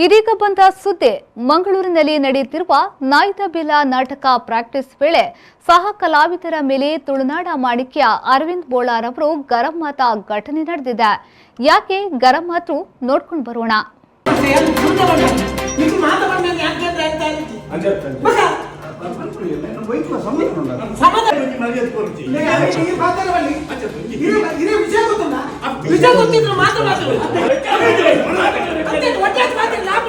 ಇದೀಗ ಬಂದ ಸುದ್ದಿ, ಮಂಗಳೂರಿನಲ್ಲಿ ನಡೆಯುತ್ತಿರುವ ನಾಯಿದ ಬಿಲ ನಾಟಕ ಪ್ರಾಕ್ಟೀಸ್ ವೇಳೆ ಸಹ ಕಲಾವಿದರ ಮೇಲೆ ತುಳುನಾಡ ಮಾಣಿಕ್ಯ ಅರವಿಂದ್ ಬೋಳಾರ್ ಅವರು ಗರಂ ಮಾತ ಘಟನೆ ನಡೆದಿದೆ. ಯಾಕೆ ಗರಂ ಮಾತು, ನೋಡ್ಕೊಂಡು ಬರೋಣ. ವಿಷಯ ಗೊತ್ತಿದ್ರು ಮಾತ್ರ ಮಾತಾಡು. ಅಂತೆ ಒಟ್ಟಾಗಿ ಮಾತಾಡಿ ಲಾಭ.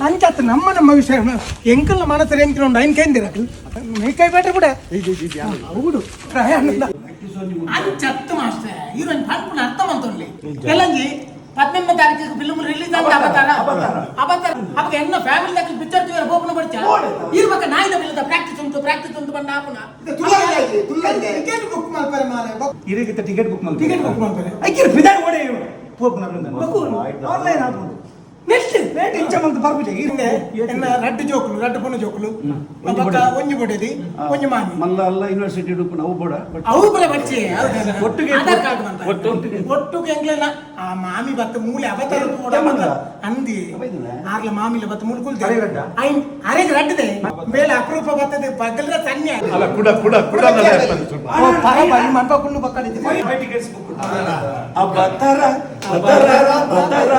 ಅಂಚತ್ ನಮ್ಮ ನಮ್ಮ ವಿಷಯ ಎಂಕಲ್ನ ಮನಸ್ಸು ಎಂಕಿನ ಉಂಡು ಐನ್ ಕೇಂದಿರಕಲ್ ಕೈ ಬೇಟ್ರೆ ಬಿಡ ಹೌದು ಪ್ರಯಾಣ. ಅಂಚತ್ತು ಮಾಸ್ಟರ್ ಹೀರೋಯಿನ್ ಪನ್ಪುನ ಅರ್ಥ ಮಂತೊನ್ಲಿ. ಕೆಲಂಜಿ 18ನೇ ತಾರೀಕಿಗೆ ಫಿಲ್ಮ್ ರಿಲೀಸ್ ಅಂತ ಅಬತಾರ ಅಬತಾರ ಅವಾಗ ಎನ್ನ ಫ್ಯಾಮಿಲಿ ದಕ್ಕೆ ಪಿಕ್ಚರ್ ತೂಯರ ಬೋಪನ ಬರ್ಚ ಇರ್ಬೇಕ. ನಾಯಿದ ಬಿಲ್ಲದ ಪ್ರಾಕ್ಟೀಸ್ ಉಂಟು, ಪ್ರಾಕ್ಟೀಸ್ ಉಂಟು ಬಂದ ಆಪುನ. ಟಿಕೆಟ್ ಬುಕ್ ಮಲ್ಪರೆ ಮಾರೆ. ಇರಗಿತ್ತ ಟಿಕೆಟ್ ಬುಕ್ ಮಲ್ಪೆ. ಟಿಕೆಟ್ ಬುಕ್ ಮಲ್ಪರೆ. ಐಕಿರ್ ಫಿದಾರ್ ಓಡೆ ಪೋಪುನ ಆನ್ಲೈನ್ ಆಪುಂಡು. ನೆಕ್ಸ್ಟ್ ರೇಟ್ ಇಂಚ ಮಂತ್ ಬರ್ಪುಜೆ. ಹಿಂದೆ ಎನ್ನ ರಡ್ಡು ಜೋಕುಲು, ರಡ್ಡು ಪೊಣ್ಣು ಜೋಕುಲು, ಬೊಕ್ಕ ಒಂಜಿ ಬೊಡೆದಿ, ಒಂಜಿ ಮಾಮಿ. ಮಲ್ಲ ಅಲ್ಲ ಯೂನಿವರ್ಸಿಟಿ ಉಪ್ಪುನ ಅವು ಬೋಡ ಬಟ್ ಅವು ಪೂರ ಬಚ್ಚಿ. ಒಟ್ಟಿಗೆ ಆಧಾರ್ ಕಾರ್ಡ್ ಬಂತ. ಒಟ್ಟಿಗೆ. ಒಟ್ಟುಗೆ ಎಂಗ್ಲೆನ ಆ ಮಾಮಿ ಬತ್ತ ಮೂಲೆ ಅವತಾರ ಕೂಡ. ಏಮಂದ? ಅಂದಿ. ಅವೈದನ? ಆರ್ಲ ಮಾಮಿಲ ಬತ್ತ ಮೂಲೆ ಕುಲ್ದೆ. ಅರೆಗ್ ರಡ್ಡ? ಐನ್ ಅರೆಗ್ ರಡ್ಡದೆ ಬೇಲೆ ಅಪರೂಪ ಬರ್ತದೆ ಬಗಲ್ರ ಸನ್ಯ. ಅಲ್ಲ, ಕುಡ ಕುಡ ಕುಡ. ಓ, ಪರ ಬರಿ ಮನ್ಪ ಕುಲ್ಲು ಬಕ್ಕಡಿದೆ. Tickets book. ಅಬತರ ಅಬತರ ಅಬತರ.